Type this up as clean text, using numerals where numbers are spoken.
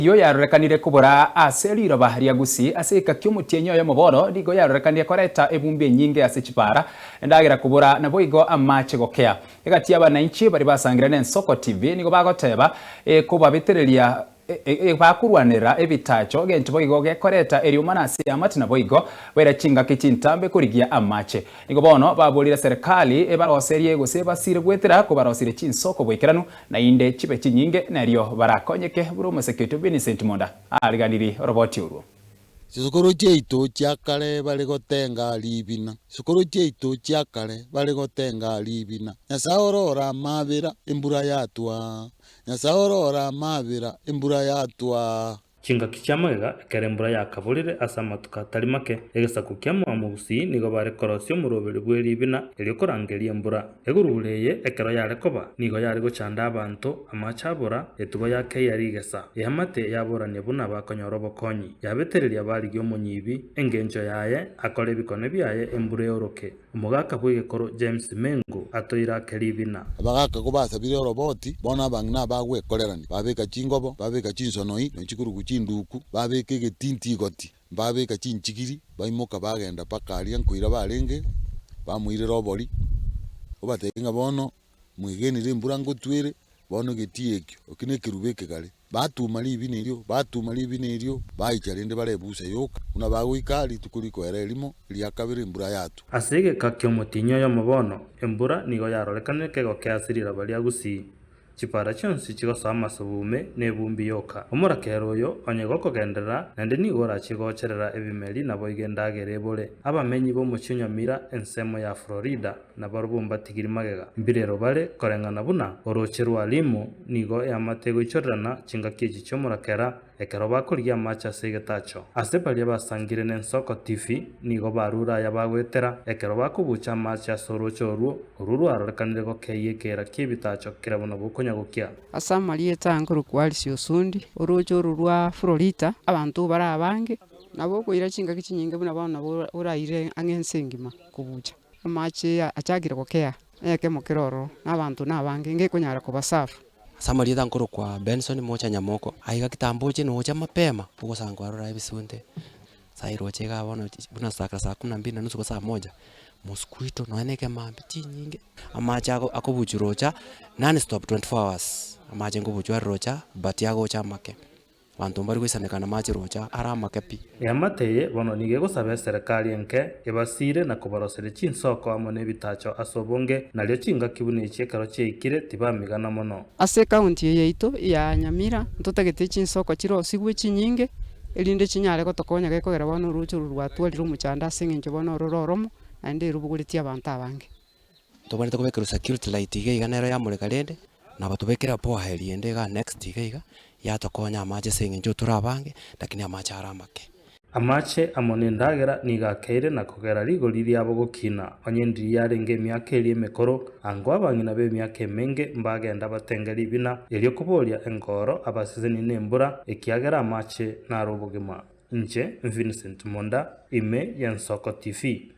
Eyio yarorekanire kobora ase riroba ria Gusii ase egeka ki'omotienyi oyomo bono nigo yarorekanire koreta ebumbi enyinge ase chipara, endagera kobora naboigo amache gokea. Egati y'abananchi baria basangire n'Ensoko TV nigo bagoteba ekobabetereria bakorwanerera ebitacho gento boigo gekoreta eriomana ase eamate naboigo baira chingaki chintambe korigia amache. Nigo bono baborire serikali ebaroserie gose basire goetera kobarosirie chinsoko boikeranu Naende chibe chinyinge, nario barakonyeke buna omoseke oito Vincent Monda aariganirie oroboti orwo. Chisokoro chiaito chia kare bare gotenga ribina, Chisokoro chiaito chia kare bare gotenga ribina, Nyasae orore amabera, embura yatwa, Nyasae orore amabera, embura yatwa. Chingaki chi'amagega, ekero embura yakaborire ase amatuko atari make, egesaku kia Moamogusii nigo bare korosia omoroberi bwe ribina erio korangeria embura. Egurugura eye ekero yare koba, nigo yare gochanda abanto, amache abora, etugo yakeia rigesa, eamate yaborania buna bakonyora obokonyi, yabetereria barigie omonyibi, engencho yaye akore ebikone biaye embura eoroke. Omogaka bw'egekoro James Mengo atoira ake ribina. Abagaaka kobasabire oroboti, bono abang'ina abagwekorerania, babeka chingobo, babeka chinsonoi, na chikurugu chinduku, babeka egetinti igoti, babeka chinchigiri, baimoka bagenda mpaka aria nkoira barenge, bamoirera obori, obatebia ng'a bono mwegenire embura ngotwere, bono egetii ekio, eki nekerubo ekegare. Batuma ribina erio, batuma ribina erio, baicha rende barebusa yoka, buna bagoika rituko rikoera erimo, eria kabere embura yatwa. Ase egeka ki'omotienyi oyomo bono, embura nigo yarorekanire kegokea ase riraba ria Gusii. Chipara chionsi chigosoa amasubume na ebumbi yoka. Omorakera oyo onye gokogenderera, naende nigo orachie gocherera ebimeri naboigo endagera ebore. Abamenyi b'omochie o Nyamira, ensemo ya Florida, Nabarobwo mbatigiri magega mbirero bare koreng'ana buna orooche rwa Limu nigo eamate egoichorerana chingaki echi chi'omorakera ekero bakorigia amache ase egetacho. Ase baria basangire n'ensoko Tifi nigo barure aya bagoetera ekero bakobucha amache ase orooche orwo, orwo rwarorekanire gokeyia ekeera ki'ebitacho kera buna bokonya gokia. Ase amarieta aa nkorokwa Alice Osundi, orooche oro rwa Florita, abanto bare abange, nabo okoira chingaki chinyinge buna bono nabo oraire ang'e ense engima kobucha. Amache achakire gokea, na ekemo kere ororo, na abanto nabange, ngekonyara kobasafu. Ase amarieta nkorokwa Benson Mocha Nyamoko, aiga kitambo oche nocha mapema, ogosanga kwarora ebisunte, sai roche igaa bono buna saa saa kumi na mbili na nusu gose saa moja, mosquito nonya na ekemambia chinyinge, amache ako akobuchwa rocha non stop 24 hours, amache nkobuchwa are rocha but agocha amake. Abanto mbari goisaneka namache rocha are amake pi. Eamate eye bono nigo egosaba eserekari enke ebasiire na kobaroseria chinsoko amo nebitacho ase obonge, nario chingaki buna echi ekero chiaikire tibamigana mono. Ase ekaunti eye yaito ya Nyamira ntotagete chinsoko chirosigwe chinyinge erinde chinyare gotokonya gekogera bono oroche oro rwatwarire omochando ase eng'encho bono ororo oromo naende erubuguretie abanto abange. Tobwenerete kobekerwa security light iga iga nero yamoreka rende, nabo tobekere borehole ende igaa next iga iga, yatokonya amache ase eng'encho tore abange, lakini amache are amake. Amache amo nendagera nigo akeire na kogera rigori riabo gokina. Onye ndiri yarenge emiaka eria emekoro, ango abang'ina b'emiaka emenge mbagenda batenge ribina, erio koboria engoro abasesenie nembura, ekiagera amache naro obogima. Inche Vincent Monda, ime y'Ensoko TV.